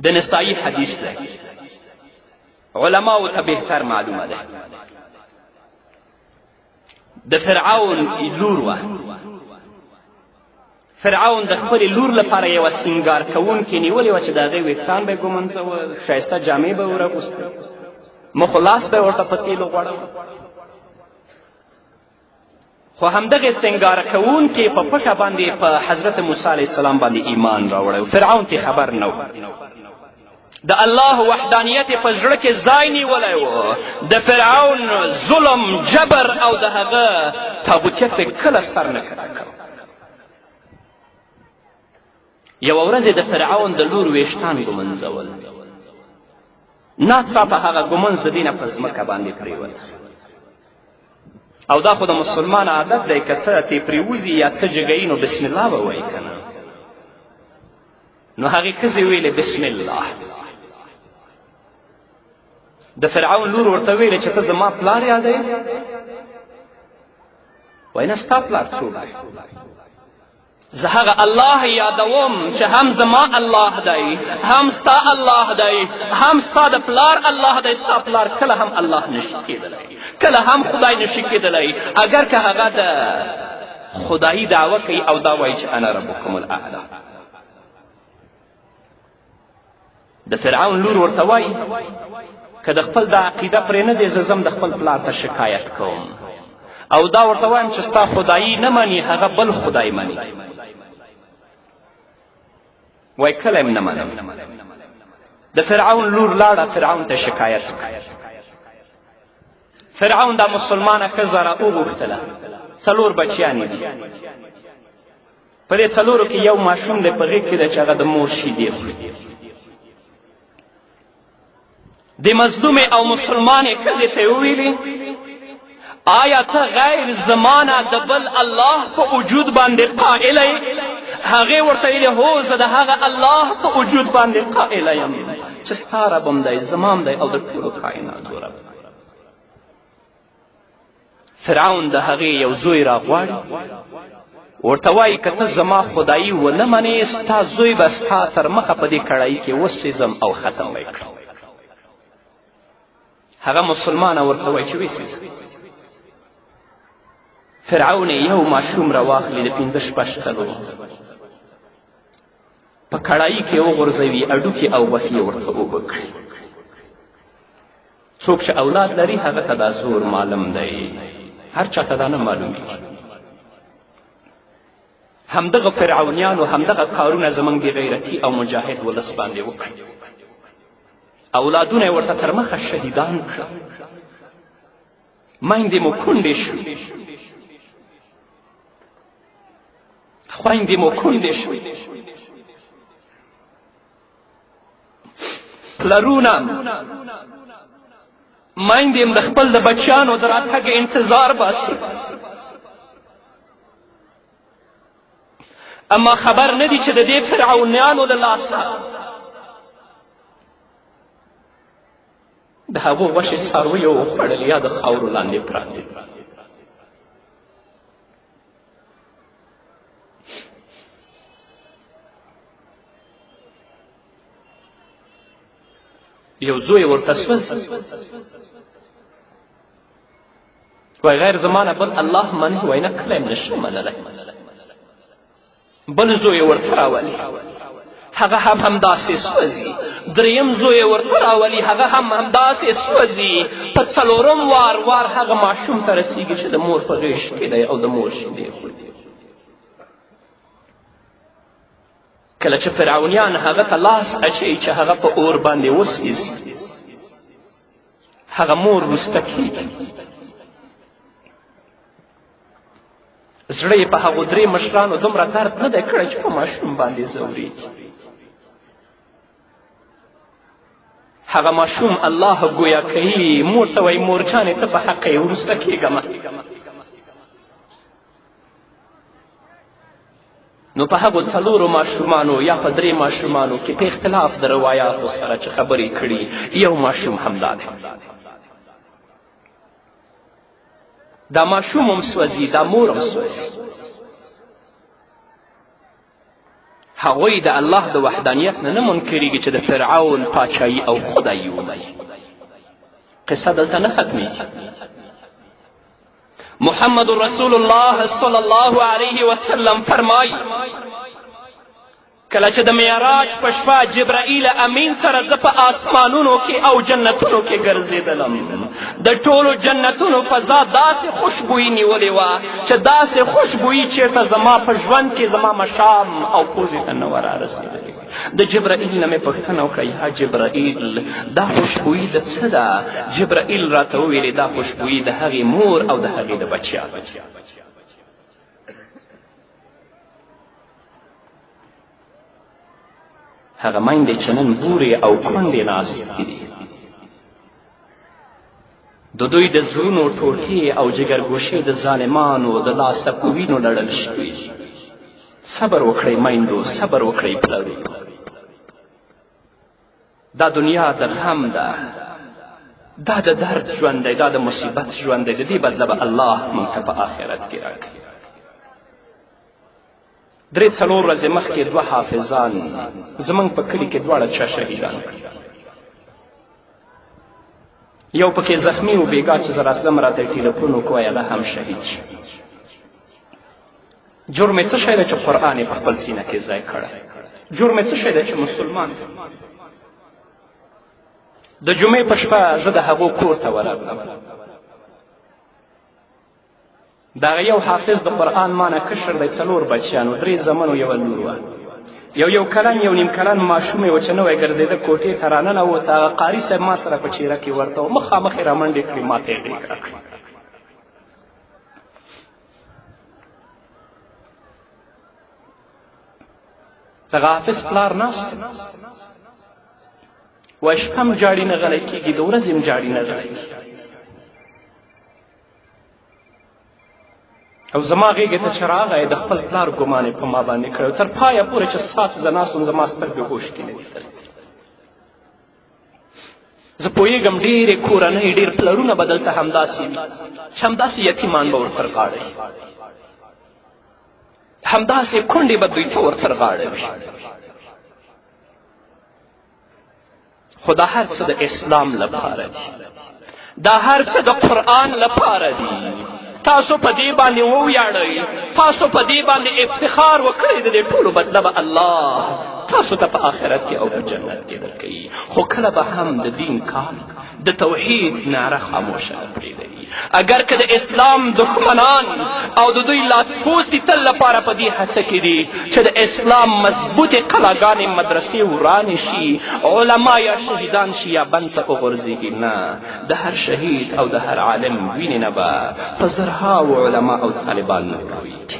د نسایي حدیث دی، علماو ته بهتر معلومه ده. د فرعون لور وه. فرعون د خپلې لور لپاره یوه سینګار کوونکې نیولې وه چې د هغې ویښتان به یې ګومنځول، ښایسته جامې به یې ور اغوستې، مخ و لاس به یې ورته په تېلو غوړول. خو همدغې سینګار کوونکې په پټه باندې په حضرت موسی علیه السلام باندې ایمان راوړی و. فرعون ترې خبر نه و. د الله وحدانیت یې په زړه کې ځای نیولی و. د فرعون ظلم، جبر او د هغه طاغوتیت ته کله سر نه کښته کړ. یوه ورځ یې د فرعون د لور ویښتان ګومنځول. ناڅاپه هغه ګومنځ د دې نه په ځمکه باندې پرېوت. او دا خو د مسلمان عادت دی، که څه ترې پرېوځي یا څه جګوي نو بسم الله به وایي که نه. نو هغې ښځې ویلې بسم الله. د فرعون لور ورته ویلې چې ته زما پلار یادوې؟ وایي نه، ستا پلار څوک دی؟ زه هغه الله یادوم چې هم زما الله دی، هم ستا الله دی، هم ستا د پلار الله دی. ستا پلار کله هم الله نشي کېدلی، کله هم خدای نشي کېدلی، اګر که هغه د خدایي دعوه کوي او دا وایي چې انا ربکم الاعلی. د فرعون لور ورته وایي که د خپل دا عقیده پرې نه دی، زه ځم د خپل پلار ته شکایت کوم او دا ورته وایم چې ستا خدایي نه مني، هغه بل خدای مني. وایي کله هم نه منم. د فرعون لور لاړه فرعون ته شکایت وکړ. فرعون دا مسلمانه ښځه را وغوښتله، څلور بچیان یې دي. په دې څلورو کې یو ماشوم دی په غېږ کې دی چې هغه د مور شیدې خوري. د مظلومې او مسلمانې ښځې ته یې وویلې آیا ته غیر زمانه د بل الله په وجود باندې قائله یې؟ هغې ورته ویلې هو، زه د هغه الله په وجود باندې قائله یم چې ستا رب هم دی، زما هم دی او د ټولو کائناتو رب دی. فرعون د هغې یو زوی راغواړي، ورته وایي که ته زما خدایي ونه منې، ستا زوی به ستا تر مخه په دې کړایي کې وسیځم او ختم به یې کړم. هغه مسلمانه ورته وایي چې وسیځه. فرعون یو ماشوم راواخلي د پنځه شپږ کلو، په کړایي کې وغورځوي، هډوکي او غوښې یې ورته اوبه کړي. څوک چې اولاد لري هغه ته دا زور معلوم دی، هر چا ته دا نه معلومیږي. همدغه فرعونیانو همدغه کارونه زموږ بېغیرتي او مجاهد ولس باندې وکړل. اولادونه یې ورته تر مخه شهیدان کړل، میندې مو کونډې شوې، خویندې مو کونډې شوې، پلرونه میندې هم د خپل د بچیانو د راتګ انتظار باسي، اما خبر نه دي چې د دې فرعونیانو له لاسه د هغو غوښې څارویو وخوړل یا د خاورو لاندې پراته دي. یو زوی ورته سوځي، وایي غیر زما نه بل الله مني؟ وایي نه، کله یې هم نشم منلی. بل زوی ورته راولي، هغه هم همداسې سوځي. دریم زوی ورته راولي، هغه هم همداسې سوځي. په څلورم وار وار هغه ماشوم ته رسیږي چې د مور په غېږ کې دی او د مور شیدې خوري. کله چې فرعونیان هغه ته لاس اچوي چې هغه په اور باندې وسیځي، هغه مور وروسته کیږي. زړه یې په هغو درې مشرانو دومره درد نه دی کړی چې په ماشوم باندې ځورېږي. هغه ماشوم الله ګویا کوي، مور ته وایي مور جانې ته په حقه یې، وروسته کېږه مه. نو په هغو څلورو ماشومانو یا په درې ماشومانو کې په اختلاف د روایاتو سره چې خبرې کړي، یو ماشوم همدا دی. دا ماشوم هم سوځي، دا مور هم سوځي. هغوی د الله د وحدانیت نه نه منکرېږي چې د فرعون پاچایي او خدایي ومني. قصه دلته نه ختمیږي. محمد رسول الله صلی الله علیه وسلم فرمایي کله چې د معراج په شپه جبرائیل امین سره زه په آسمانونو کې او جنتونو کې ګرځېدلم، د ټولو جنتونو فضا داسې خوشبویي نیولې وه چې داسې خوشبویي چېرته زما په ژوند کې زما مشام او پوزې ته نه وه رارسېدلې. د جبرائیل نه مې پوښتنه وکړه، یا جبرائیل دا خوشبویي د څه ده؟ جبرائیل راته وویلې دا خوشبویي د هغې مور او د هغې د بچیانو. هغه میندې چې نن بورې او کونډې ناستې دي، د دوی د زړونو ټوټې او جګرګوشې د ظالمانو د لاسه په وینو لړل شوي. صبر وکړئ میندو، صبر وکړئ پلرونو. دا دنیا د غم ده، دا د درد ژوند دی، دا د مصیبت ژوند دی. د دې بدله به الله موږ ته په آخرت کې راکوي. 3-4 ورځې مخکې دوه حافظان زموږ په کلي کې دواړه چا شهیدان کړل. یو پکې زخمی و، بیګا چې زه راتلم راته یې ټیلیفون وکړو، وایي هغه هم شهید شو. جرم یې څه شی دی چې قرآن یې په خپل سینه کې ځای کړی؟ جرم یې څه شی دی چې مسلمان دی؟ د جمعې په شپه زه د هغو کور ته ورغلم. دغه یو حافظ د قرآن مانه کشر دی، 4 بچیان و، 3 زمن و، یوه لور وه. یو کلن یو نیم کلن ماشوم یې و چې نوی ګرځېده، کوټې ته راننوت. هغه قاري صاحب ما سره په چیره کې ورته و، مخامخ یې رامنډې کړې، ما ته یې غېږ راکړه. دغه حافظ پلار ناست وایي شپه هم ژاړي نه غلی کېږي، د ورځې هم ژاړي نه غلی کېږي. او زما غېږې ته چې راغی د خپل پلار ګمان یې په ما باندې کړی، تر پایه پورې چې ساعت زه ناست وم زما سترګې هوش کې نه لیدلې. زه پوهېږم ډېرې کورنۍ، ډېر پلرونه به دلته همداسې وي چې همداسې یتیمان به ورتر غاړه وي، همداسې کونډې به دوی ته ورتر غاړه وي. خو دا هر څه د اسلام لپاره دي، دا هر څه د قرآن لپاره دي. تاسو په دې باندې وویاړئ، تاسو په دې باندې افتخار وکړئ. د دې ټولو بدله به الله تاسو ته په آخرت کې او په جنت کې درکوي. خو کله به هم د دین کار، د توحید نعره خاموشه نه پرېږدئ. اګر که د اسلام دښمنان او د دوی لاسپوڅي تل لپاره په دې هڅه کې دي چې د اسلام مضبوطې قلاګانې مدرسې ورانې شي، علما یا شهیدان شي یا بند ته وغورځېږي، نه، د هر شهید او د هر عالم وینې نه به په زرهاوو علما او طالبان نه لویږي.